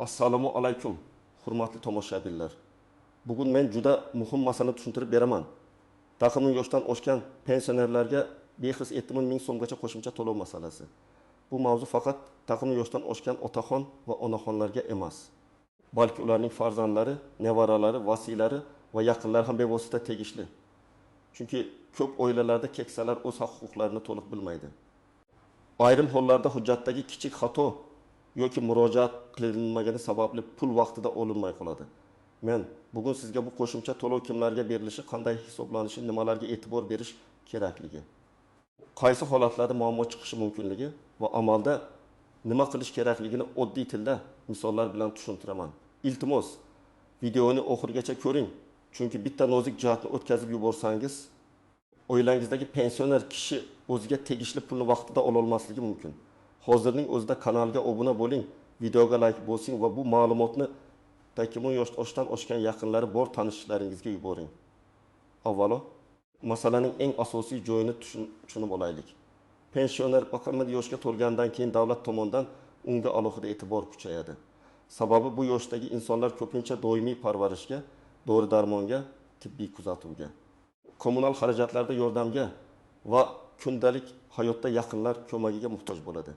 Assalomu alaykum, hurmatli tomoshabinlar. Bugun men juda muhim masalani tushuntirib beraman. Taqvim yoshdan oshgan pensionerlarga 507 ming so'mgacha qo'shimcha to'lov masalasi. Bu mavzu faqat taqvim yoshdan oshgan otaxon va onaxonlarga emas, balki ularning farzandlari, nevaralari, vasiylari va yaqinlari ham bevosita tegishli. Chunki ko'p oilalarda keksalar o'z haq-huquqlarini to'liq bilmaydi. Ayrim hollarda hujjatdagi kichik xato yoki murojaat qilinmagani sababli pul vaqtida olinmay qoladi. Men bugun sizga bu qo'shimcha to'lov kimlarga berilishi, qanday hisoblanishi, nimalarga e'tibor berish kerakligi, qaysi holatlarda muammo chiqishi mumkinligi va amalda nima qilish kerakligini oddiy tilda misollar bilan tushuntiraman. Iltimos, videoni oxirigacha ko'ring, chunki bitta nozik jihatni o'tkazib yuborsangiz, oilangizdagi pensioner kishi o'ziga tegishli pulni vaqtida ola olmasligi mumkin. Hozirning o'zida kanalga obuna bo'ling, videoga like bosing va bu ma'lumotni takmil yoshdan oshgan yaqinlari bor tanishlaringizga yuboring. Avvalo, masalaning eng asosiy joyini tushunib olaylik. Pensioner faqat yoshga to'lgandan keyin davlat tomonidan unga alohida e'tibor kuchayadi. Sababi bu yoshdagi insonlar ko'pincha doimiy parvarishga, dori-darmonga, tibbiy kuzatuvga, kommunal xarajatlarda yordamga va kundalik hayotda yaqinlar ko'magiga muhtoj bo'ladi.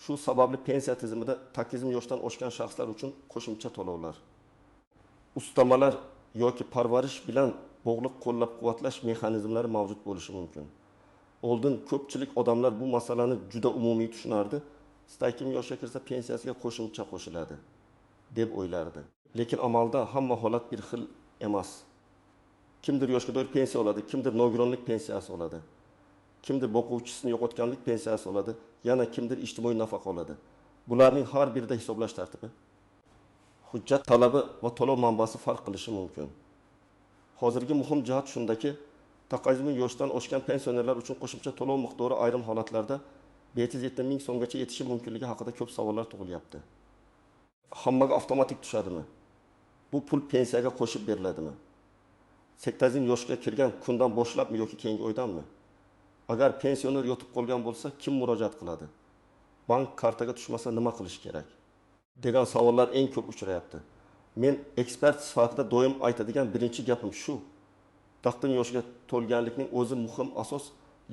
Shu sababli pensiya tizimida takizm yoshdan oshgan shaxslar uchun qo'shimcha to'lovlar, ustamalar yoki parvarish bilan bog'liq qo'llab-quvvatlash mexanizmlari mavjud bo'lishi mumkin. Oldin ko'pchilik odamlar bu masalani juda umumiy tushunardi. Stakim yoshga kirsa pensiyasiga qo'shimcha qo'shiladi deb o'ylardi. Lekin amalda hamma holat bir xil emas. Kimdir yoshga doir pensiya oladi, kimdir nogironlik pensiyasi oladi, kimdir boquvchisini yo'qotganlik pensiyasi oladi, yana kimdir ijtimoiy nafaqa oladi. Bularning har birida hisoblash tartibi, hujjat talabi va to'lov manbasi farq qilishi mumkin. Hozirgi muhim jihat shundaki, taqozmi yoshdan oshgan pensionerlar uchun qo'shimcha to'lov miqdori ayrim holatlarda 507 ming so'mgacha yetishi mumkinligi haqida ko'p savollar tug'ilyapti. Hammaga avtomatik tushadimi? Bu pul pensiyaga qo'shib beriladimi? 80 yoshga kirgan kundan boshlabmi yoki keyingi oydanmi? Agar pensioner yotib qolgan bo'lsa, kim murojaat qiladi? Bank kartaga tushmasa nima qilish kerak? Degan savollar eng ko'p uchrayapti. Men ekspert sifatida doim aytadigan birinchi gapim shu. Taqdim yoshga to'lganlikning o'zi muhim asos,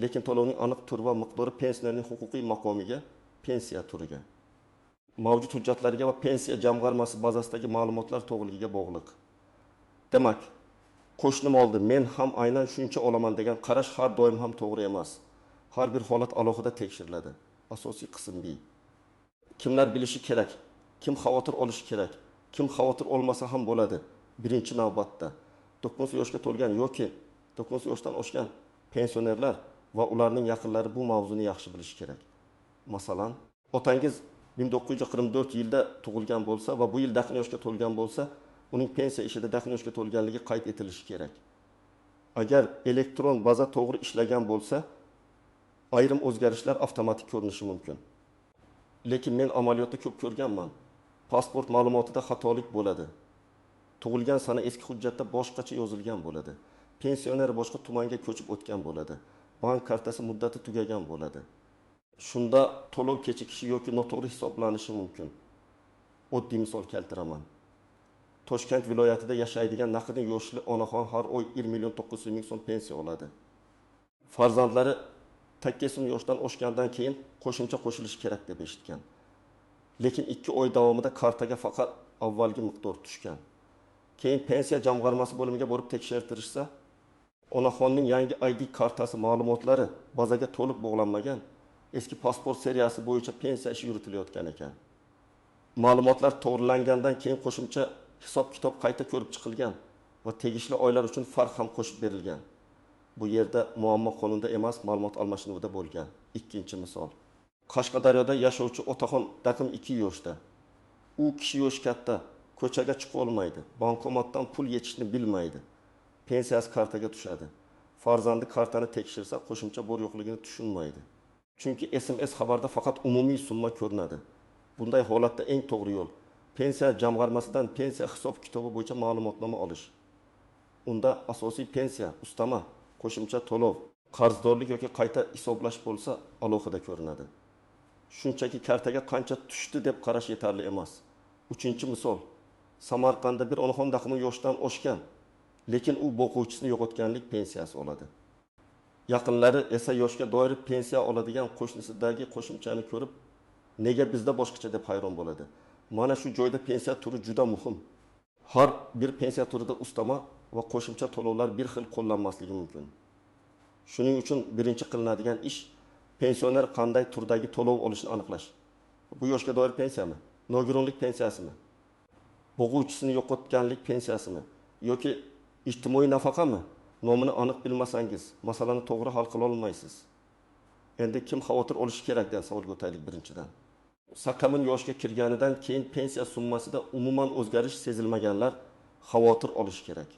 lekin to'lovning aniq turi va miqdori pensionerning huquqiy maqomiga, pensiya turiga, mavjud hujjatlarga va pensiya jamg'armasi bazasidagi ma'lumotlar to'g'riligiga bog'liq. Demak, qo'shnim oldi, men ham aynan shuncha olaman degan qarash har doim ham to'g'ri emas. Har bir holat alohida tekshiriladi. Asosiy qism B. Kimlar bilishi kerak, kim xavotir olishi kerak, kim xavotir olmasa ham bo'ladi. Birinchi navbatda 9 yoshga to'lgan yoki 9 yoshdan oshgan pensionerlar va ularning yaqinlari bu mavzuni yaxshi bilishi kerak. Masalan, otangiz 1944-yilda tug'ilgan bo'lsa va bu yil dafn yoshga to'lgan bo'lsa, uning pensiya ishida dafn yoshga to'lganligi qayd etilishi kerak. Agar elektron baza to'g'ri ishlagan bo'lsa, ayrim o'zgarishlar avtomatik ko'rinishi mumkin. Lekin men amaliyotda ko'p ko'rganman. Pasport ma'lumotida xatolik bo'ladi. Tug'ilgan sana eski hujjatda boshqacha yozilgan bo'ladi. Pensioner boshqa tumanga ko'chib o'tgan bo'ladi. Bank kartasi muddati tugagan bo'ladi. Shunda to'lov kechikishi yoki noto'g'ri hisoblanishi mumkin. Oddiy misol keltiraman. Toshkent viloyatida yashaydigan naqdin yoshli onaxon har oy 1 900 000 so'm pensiya oladi. Farzandlari takkesim yoshdan oshgandan keyin qo'shimcha qo'shilishi kerak deb eshitgan. Lekin 2 oy davomida kartaga faqat avvalgi miqdor tushgan. Keyin pensiya jamg'armasi bo'limiga borib tekshirtirishsa, onaxonning yangi ID kartasi ma'lumotlari bazaga to'liq bog'lanmagan, eski pasport seriyasi bo'yicha pensiya ishi yuritilayotgan ekan. Ma'lumotlar to'g'rilangandan keyin qo'shimcha hisob-kitob qayta ko'rib chiqilgan va tegishli oylar uchun farq ham qo'shib berilgan. Bu yerda muammo qonunda emas, ma'lumot almashinuvida bo'lgan. Ikkinchi misol. Qashqadaryoda yashovchi otaxon taqim 2 yoshda. U kishi yoshi katta, ko'chaga chiqa olmaydi, bankomatdan pul yechishni bilmaydi. Pensiyasi kartaga tushadi. Farzandi kartani tekshirsa, qo'shimcha bor yo'qligini tushunmaydi. Chunki SMS xabarda faqat umumiy summa ko'rinadi. Bunday holatda eng to'g'ri yo'l pensiya jamg'armasidan pensiya hisob-kitobi bo'yicha ma'lumotnoma olish. Unda asosiy pensiya, ustama, qo'shimcha to'lov, qarzdorlik yoki qayta hisoblash bo'lsa alohida ko'rinadi. Shunchaki kartaga qancha tushdi deb qarash yetarli emas. Uchinchi misol. Samarqandda bir onaxon taqimi yoshdan oshgan, lekin u boquvchisini yo'qotganlik pensiyasi oladi. Yaqinlari esa yoshga doir pensiya oladigan qo'shnisidagi qo'shimchani ko'rib, nega bizda boshqacha deb hayron bo'ladi. Mana shu joyda pensiya turi juda muhim. Har bir pensiya turida ustama va qo'shimcha to'lovlar bir xil qo'llanmasligi mumkin. Shuning uchun birinchi qilinadigan ish pensioner qanday turdagi to'lov olishini aniqlash. Bu yoshga doir pensiyami? Nogironlik pensiyasimi? Boquvchisini yo'qotganlik pensiyasimi yoki ijtimoiy nafaqami? Nomini aniq bilmasangiz, masalani to'g'ri hal qila olmaysiz. Endi kim xavotir olishi kerak degan savolga o'taylik birinchidan. Sakamin yoshga kirganidan keyin pensiya summasida umuman o'zgarish sezilmaganlar xavotir olishi kerak.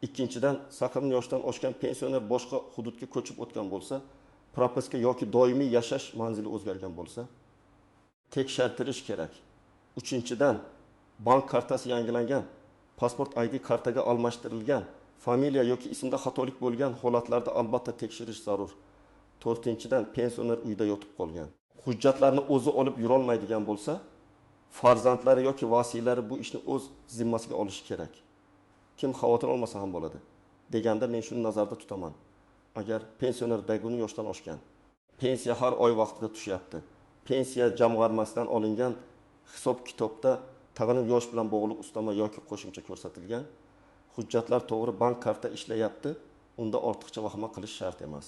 Ikkinchidan, sakamin yoshdan oshgan pensioner boshqa hududga ko'chib o'tgan bo'lsa, propiska yoki doimiy yashash manzili o'zgargan bo'lsa, tekshirtirish kerak. Uchinchidan, bank kartasi yangilangan, pasport ID kartaga almashtirilgan, familiya yoki ismda xatolik bo'lgan holatlarda albatta tekshirish zarur. To'rtinchidan, pensioner uyda yotib qolgan, hujjatlarni o'zi olib yurolmaydigan bo'lsa, farzandlari yoki vasiylari bu ishni o'z zimmasiga olishi kerak. Kim xavotir olmasa ham bo'ladi deganda men shuni nazarda tutaman. Agar pensioner daguni yoshdan oshgan, pensiya har oy vaqtida tushyapti, pensiya jamg'armasidan olingan hisob kitobda tag'in yosh bilan bog'liq ustama yoki qo'shimcha ko'rsatilgan, hujjatlar to'g'ri, bank karta ishlayapti, unda ortiqcha vahima qilish shart emas.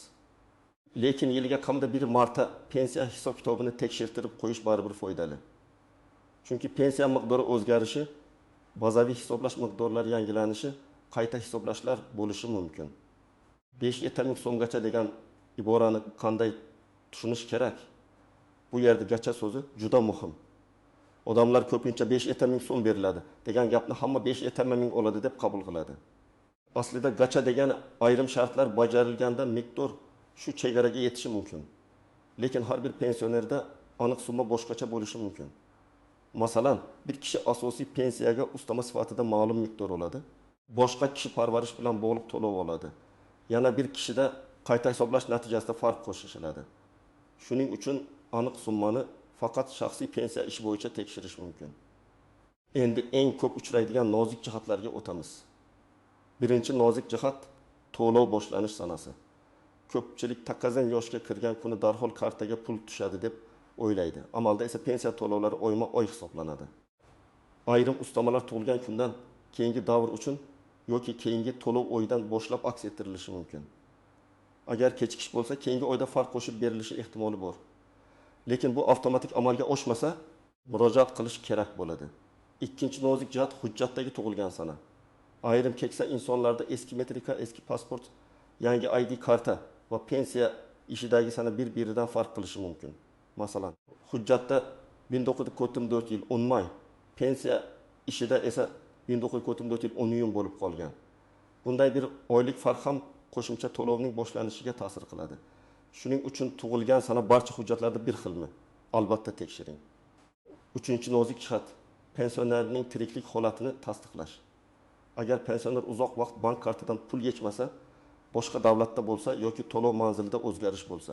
Lekin yiliga kamida bir marta pensiya hisob kitobini tekshirtirib qo'yish baribir foydali. Chunki pensiya miqdori o'zgarishi, bazaviy hisoblash miqdorlari yangilanishi, qayta hisoblashlar bo'lishi mumkin. 5-7 ming so'mgacha degan iborani qanday tushunish kerak? Bu yerda gacha so'zi juda muhim. Odamlar ko'pincha 5-7 ming so'm beriladi degan gapni hamma 5-7 ming oladi deb qabul qiladi. Aslida gacha degani ayrim shartlar bajarilganda miqdor shu chegaraga yetishi mumkin. Lekin har bir pensionerda aniq summa boshqacha bo'lishi mumkin. Masalan, bir kishi asosiy pensiyaga ustama sifatida ma'lum miqdor oladi, boshqa kishi parvarish bilan bog'liq to'lov oladi. Yana bir kishida qayta hisoblash natijasida farq qo'shiladi. Shuning uchun aniq summani faqat shaxsiy pensiya ishi bo'yicha tekshirish mumkin. Endi eng ko'p uchraydigan nozik jihatlarga o'tamiz. Birinchi nozik jihat to'lov boshlanish sanasi. Ko'pchilik taqazan yoshga kirgan kuni darhol kartaga pul tushadi deb o'ylaydi. Amalda esa pensiya to'lovlari oyma-oy hisoblanadi. Ayrim ustamalar tug'ilgan kundan keyingi davr uchun yoki keyingi to'lov oyidan boshlab aks ettirilishi mumkin. Agar kechikish bo'lsa, keyingi oyda farq qo'shib berilishi ehtimoli bor. Lekin bu avtomatik amalga oshmasa, murojaat qilish kerak bo'ladi. Ikkinchi nozik jihat hujjatdagi tug'ilgan sana. Ayrim keksa insonlarda eski metrika, eski pasport, yangi ID karta va pensiya ishidagi sana bir-biridan farq qilishi mumkin. Masalan, hujjatda 1994 yil 10 may, pensiya ishida esa 1994 yil 10 iyun bo'lib qolgan. Bunday bir oylik farq ham qo'shimcha to'lovning boshlanishiga ta'sir qiladi. Shuning uchun tug'ilgan sana barcha hujjatlarda bir xilmi? Albatta tekshiring. Uchinchi nozik jihat pensionerning tiriklik holatini tasdiqlash. Agar pensioner uzoq vaqt bank kartidan pul yechmasa, boshqa davlatda bo'lsa yoki to'lov manzilida o'zgarish bo'lsa,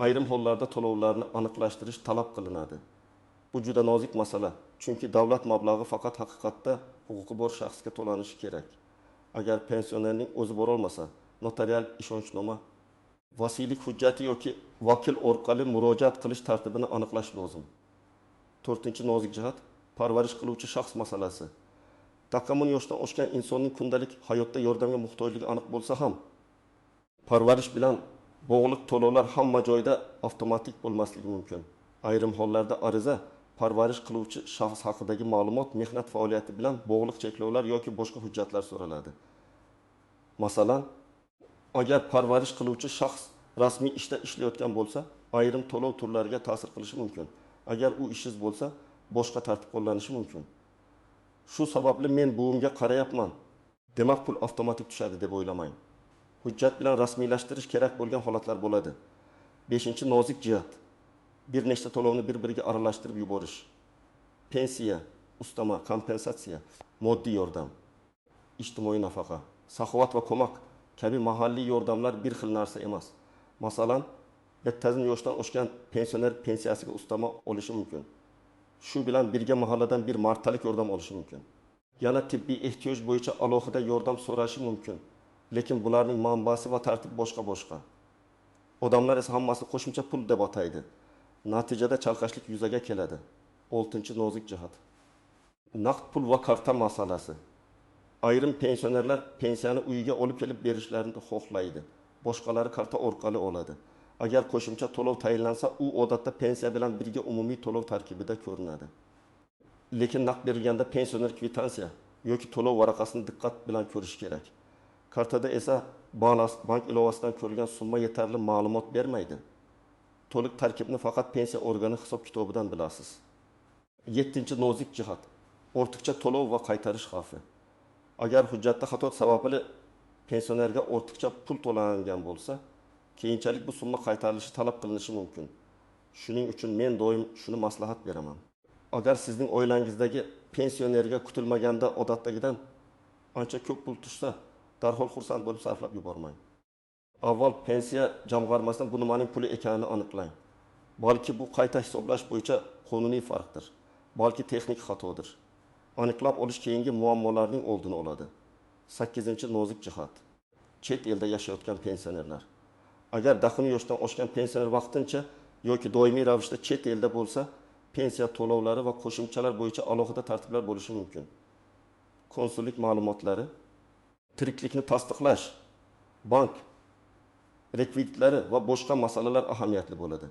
ayrim hollarda to'lovlarni aniqlashtirish talab qilinadi. Bu juda nozik masala, chunki davlat mablag'i faqat haqiqatda huquqi bor shaxsga to'lanishi kerak. Agar pensionerning o'zi borolmasa, notarial ishonchnoma, vasiylik hujjati yoki vakil orqali murojaat qilish tartibini aniqlash lozim. To'rtinchi nozik jihat parvarish qiluvchi shaxs masalasi. Taqamun yoshdan oshgan insonning kundalik hayotda yordamga muhtojligi aniq bo'lsa ham, parvarish bilan bog'liq to'lovlar hamma joyda avtomatik bo'lmasligi mumkin. Ayrim hollarda ariza parvarish qiluvchi shaxs haqidagi ma'lumot, mehnat faoliyati bilan bog'liq cheklovlar yoki boshqa hujjatlar so'raladi. Masalan, agar parvarish qiluvchi shaxs rasmiy ishda ishlayotgan bo'lsa, ayrim to'lov turlariga ta'sir qilishi mumkin. Agar u ishsiz bo'lsa, boshqa tartib qo'llanishi mumkin. Shu sababli men buvimga qarayapman, demak pul avtomatik tushadi deb o'ylamang. Hujjat bilan rasmiylashtirish kerak bo'lgan holatlar bo'ladi. 5. Nozik jihat. Bir nechta to'lovni bir-biriga aralashtirib yuborish. Pensiya, ustama, kompensatsiya, moddiy yordam, ijtimoiy nafaqa, saxovat va ko'mak kabi mahalliy yordamlar bir xil narsa emas. Masalan, bittazin yoshdan oshgan pensioner pensiyasiga ustama olishi mumkin. Shu bilan birga mahalladan bir martalik yordam olishi mumkin. Yana tibbiy ehtiyoj bo'yicha alohida yordam so'rashi mumkin. Lekin bularning manbasi va tartibi boshqa-boshqa. Odamlar esa hammasini qo'shimcha pul deb ataydi. Natijada chalqashlik yuzaga keladi. Oltinchi nozik jihat. Naqd pul va karta masalasi. Ayrim pensionerlar pensiyani uyiga olib kelib berishlarini xohlaydi. Boshqalari karta orqali oladi. Agar qo'shimcha to'lov tayinlansa, u odatda pensiya bilan birga umumiy to'lov tarkibida ko'rinadi. Lekin naqd berilganda pensioner kvitansiya yoki to'lov varaqasini diqqat bilan ko'rishi kerak. Kartada esa bank ilovasidan ko'rilgan summa yetarli ma'lumot bermaydi. To'liq tarkibni faqat pensiya organi hisob-kitobidan bilasiz. Yettinchi nozik jihat. Ortiqcha to'lov va qaytarish xavfi. Agar hujjatda xato sababli pensionerga ortiqcha pul to'langan bo'lsa, keyinchalik bu summa qaytarilishi talab qilinishi mumkin. Shuning uchun men doim shuni maslahat beraman. Agar sizning oilangizdagi pensionerga kutilmaganda odatdagidan ancha ko'p pul tushsa, darhol xursand bo'lib sarflab yubormang. Avval pensiya jamg'armasidan bu nimaning puli ekanini aniqlang. Balki bu qayta hisoblash bo'yicha qonuniy farqdir, balki texnik xatodir. Aniqlab olish keyingi muammolarning oldini oladi. 8. Nozik jihat. Chet elda yashayotgan pensionerlar. Agar daxmiy yoshdan oshgan pensioner vaqtincha yoki doimiy ravishda chet elda bo'lsa, pensiya to'lovlari va qo'shimchalar bo'yicha alohida tartiblar bo'lishi mumkin. Konsullik ma'lumotlari, tiriklikni tasdiqlash, bank rekvizitlari va boshqa masalalar ahamiyatli bo'ladi.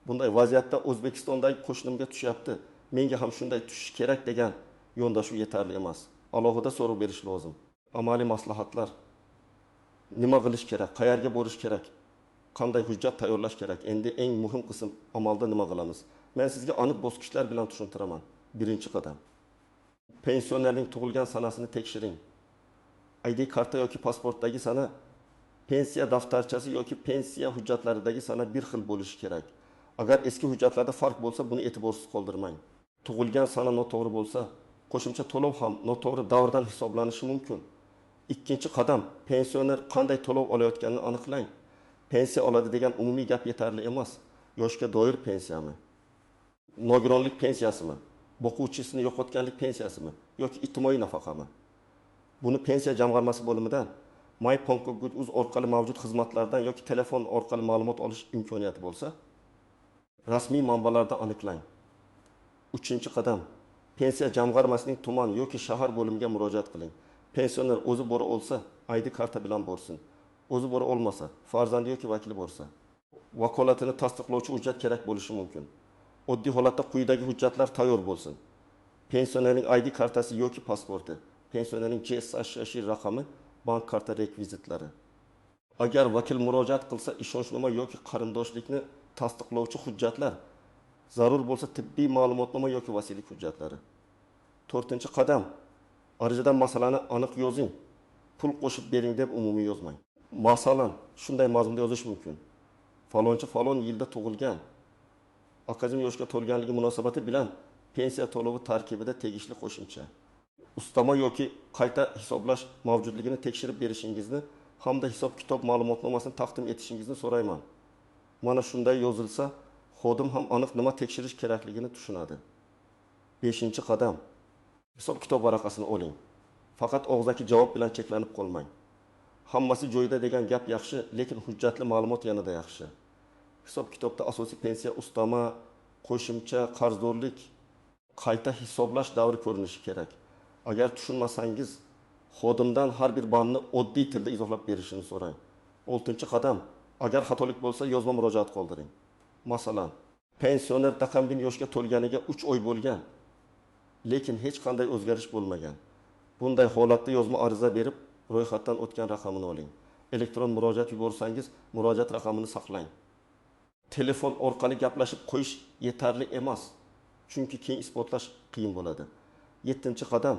Bunday vaziyatda O'zbekistondagi qo'shnimga tushyapti, menga ham shunday tushishi kerak degan yondashuv yetarli emas. Alohida so'rov berish lozim. Amaliy maslahatlar. Nima qilish kerak, qayerga borish kerak, qanday hujjat tayyorlash kerak? Endi eng muhim qism amalda nima qilamiz? Men sizga aniq bosqichlar bilan tushuntiraman. Birinchi qadam. Pensionerning tug'ilgan sanasini tekshiring. ID karta yoki pasportdagi sana pensiya daftarchasi yoki pensiya hujjatlaridagi sana bir xil bo'lishi kerak. Agar eski hujjatlarda farq bo'lsa, buni e'tiborsiz qoldirmang. Tug'ilgan sana noto'g'ri bo'lsa, qo'shimcha to'lov ham noto'g'ri davrdan hisoblanishi mumkin. Ikkinchi qadam, pensioner qanday to'lov olayotganini aniqlang. Pensiya oladi degan umumiy gap yetarli emas. Yoshga doir pensiyami? Nogironlik pensiyasimi? Boquvchisini yo'qotganlik pensiyasimi yoki ijtimoiy nafaqami? Buni pensiya jamg'armasi bo'limidan, myponko.uz orqali mavjud xizmatlardan yoki telefon orqali ma'lumot olish imkoniyati bo'lsa, rasmiy manbalarda aniqlang. Uchinchi qadam, pensiya jamg'armasining tuman yoki shahar bo'limiga murojaat qiling. Pensioner o'zi bora olsa, ID karta bilan borsin. O'zi bora olmasa, farzandi yoki vakili borsa, vakolatini tasdiqlovchi hujjat kerak bo'lishi mumkin. Oddiy holatda quyidagi hujjatlar tayyor bo'lsin. Pensionerning ID kartasi yoki pasporti, pensionerning JSHSH raqami, bank karta rekvizitlari. Agar vakil murojaat qilsa, ishonchnoma yoki qarindoshlikni tasdiqlovchi hujjatlar, zarur bo'lsa tibbiy ma'lumotnoma yoki vasiylik hujjatlari. To'rtinchi qadam, arizadan masalani aniq yozing. Pul qo'shib bering deb umumiy yozmang. Masalan, shunday mazmunda yozish mumkin. Falonchi falon yilda tug'ilgan, akademik yoshga to'lganligi munosabati bilan pensiya to'lovi tarkibida tegishli qo'shimcha, ustama yoki qayta hisoblash mavjudligini tekshirib berishingizni hamda hisob-kitob ma'lumotnomasini taqdim etishingizni so'rayman. Mana shunday yozilsa, xodim ham aniq nima tekshirish kerakligini tushunadi. 5-qadam. Hisob-kitob varaqasini oling. Faqat og'zaki javob bilan cheklanib qolmang. Hammasi joyida degan gap yaxshi, lekin hujjatli ma'lumot yanada yaxshi. Hisob-kitobda asosiy pensiya, ustama, qo'shimcha, qarzdorlik, qayta hisoblash davri ko'rinishi kerak. Agar tushunmasangiz, xodimdan har bir bandni oddiy tilda izohlab berishini so'rang. 6-qadam. Agar xatolik bo'lsa, yozma murojaat qoldiring. Masalan, pensioner taqamdin yoshga to'lganiga 3 oy bo'lgan, lekin hech qanday o'zgarish bo'lmagan. Bunday holatda yozma ariza berib, ro'yxatdan o'tgan raqamini oling. Elektron murojaat yuborsangiz, murojaat raqamini saqlang. Telefon orqali gaplashib qo'yish yetarli emas, chunki keyin isbotlash qiyin bo'ladi. 7-qadam.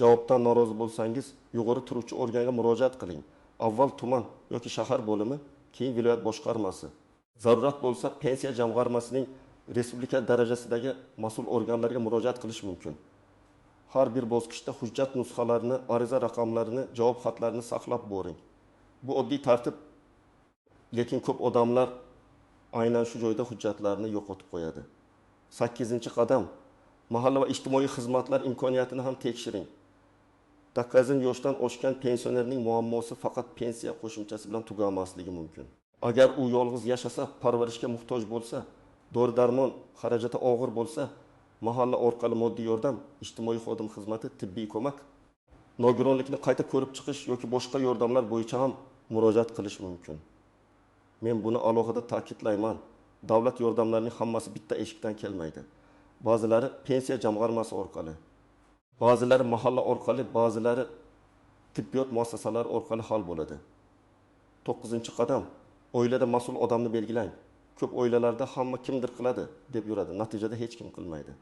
Javobdan norozi bo'lsangiz, yuqori turuvchi organga murojaat qiling. Avval tuman yoki shahar bo'limi, keyin viloyat boshqarmasi. Zarurat bo'lsa, pensiya jamg'armasining respublika darajasidagi mas'ul organlarga murojaat qilish mumkin. Har bir bosqichda hujjat nusxalarini, ariza raqamlarini, javob xatlarini saqlab boring. Bu oddiy tartib, lekin ko'p odamlar aynan shu joyda hujjatlarni yo'qotib qo'yadi. 8-qadam. Mahalla va ijtimoiy xizmatlar imkoniyatini ham tekshiring. Dakkazin yoshdan oshgan pensionerning muammosi faqat pensiya qo'shimchasi bilan tugamasligi mumkin. Agar u yolg'iz yashasa, parvarishga muhtoj bo'lsa, dori-darmon xarajati og'ir bo'lsa, mahalla orqali moddiy yordam, ijtimoiy xodim xizmati, tibbiy ko'mak, nogironlikni qayta ko'rib chiqish yoki boshqa yordamlar bo'yicha ham murojaat qilish mumkin. Men buni alohida ta'kidlayman: davlat yordamlarining hammasi bitta eshikdan kelmaydi. Ba'zilari pensiya jamg'armasi orqali, ba'zilari mahalla orqali, ba'zilari tibbiyot muassasalari orqali hal bo'ladi. 9-qadam. Oilada mas'ul odamni belgilang. Ko'p oilalarda hamma kimdir qiladi deb yuradi, natijada hech kim qilmaydi.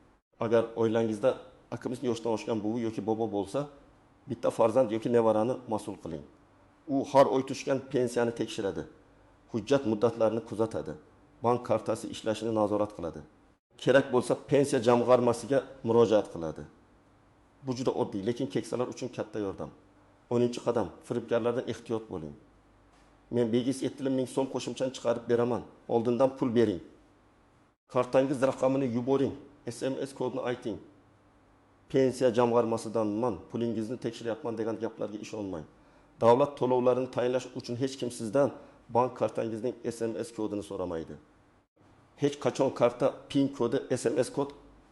Agar oilangizda akamiz yoshdan oshgan buvi yoki bobo bo'lsa, bitta farzand yoki nevarani mas'ul qiling. U har oy tushgan pensiyani tekshiradi, hujjat muddatlarini kuzatadi, bank kartasi ishlashini nazorat qiladi. Kerak bo'lsa pensiya jamg'armasiga murojaat qiladi. Bu juda oddiy, lekin keksalar uchun katta yordam. 10-qadam. Firibgarlardan ehtiyot bo'ling. Men 507 ming so'm qo'shimchani chiqarib beraman. Oldindan pul bering. Kartangiz raqamini yuboring. SMS kodini ayting. Pensiya jamg'armasidanman, pulingizni tekshiryapman degan gaplarga ishonmang. Davlat to'lovlarini tayinlash uchun hech kim sizdan bank kartangizning SMS kodini so'ramaydi. Hech qachon karta PIN kodi, SMS kod,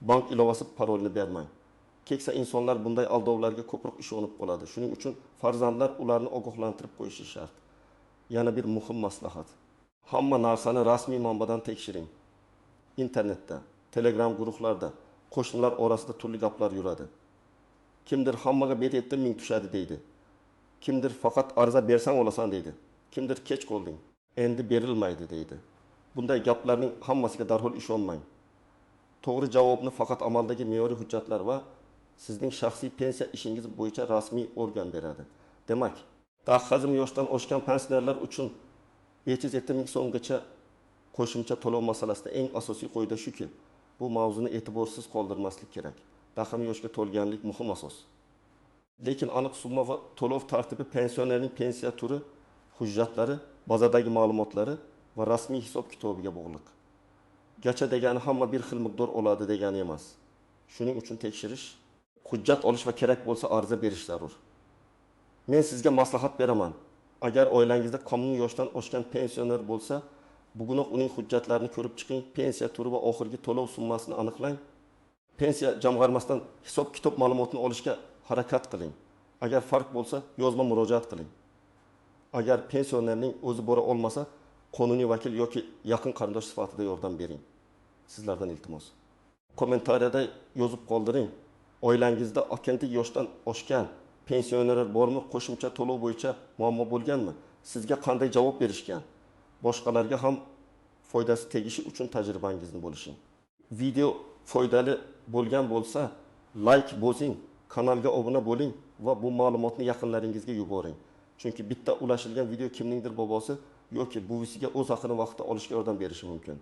bank ilovasi parolini bermang. Keksa insonlar bunday aldovlarga ko'proq ishonib qoladi. Shuning uchun farzandlar ularni ogohlantirib qo'yishi shart. Yana bir muhim maslahat. Hamma narsani rasmiy manbadan tekshiring. Internetda, Telegram guruhlarda, qo'shnilar orasida turli gaplar yuradi. Kimdir hammaga 5-7 ming tushadi deydi. Kimdir faqat arza bersang olasan deydi. Kimdir kech qolding, endi berilmaydi deydi. Bunday gaplarning hammasiga darhol ishonmang. To'g'ri javobni faqat amaldagi me'yoriy hujjatlar va sizning shaxsiy pensiya ishingiz bo'yicha rasmiy organ beradi. Demak, daxazm yoshdan oshgan pensionerlar uchun 507 ming so'mgacha qo'shimcha to'lov masalasida eng asosiy qoida shuki, bu mavzuni e'tiborsiz qoldirmaslik kerak. Daxm yoshga to'lganlik muhim asos. Lekin aniq summa va to'lov tartibi pensionerning pensiya turi, hujjatlari, bazadagi ma'lumotlari va rasmiy hisob-kitobiga bog'liq. Gacha degani hamma bir xil miqdor oladi degani emas. Shuning uchun tekshirish, hujjat olish va kerak bo'lsa arza berish zarur. Men sizga maslahat beraman. Agar oilangizda qonuniy yoshdan oshgan pensioner bo'lsa, bugunoq uning hujjatlarini ko'rib chiqing, pensiya turi va oxirgi to'lov summasini aniqlang. Pensiya jamg'armasidan hisob-kitob ma'lumotini olishga harakat qiling. Agar farq bo'lsa, yozma murojaat qiling. Agar pensionerning o'zi bora olmasa, qonuniy vakil yoki yaqin qarindosh sifatida yordam bering. Sizlardan iltimos. Kommentariyada yozib qoldiring. Oilangizda akantik yoshdan oshgan pensionerlar bormi? Qo'shimcha to'lov bo'yicha muammo bo'lganmi? Sizga qanday javob berishgan? Boshqalarga ham foydasi tegishi uchun tajribangizni bo'lishing. Video foydali bo'lgan bo'lsa, like bosing, kanalga obuna bo'ling va bu ma'lumotni yaqinlaringizga yuboring. Chunki bitta ulashilgan video kimningdir bobosi yoki buvisiga o'z haqini vaqtida olishga yordam berishi mumkin.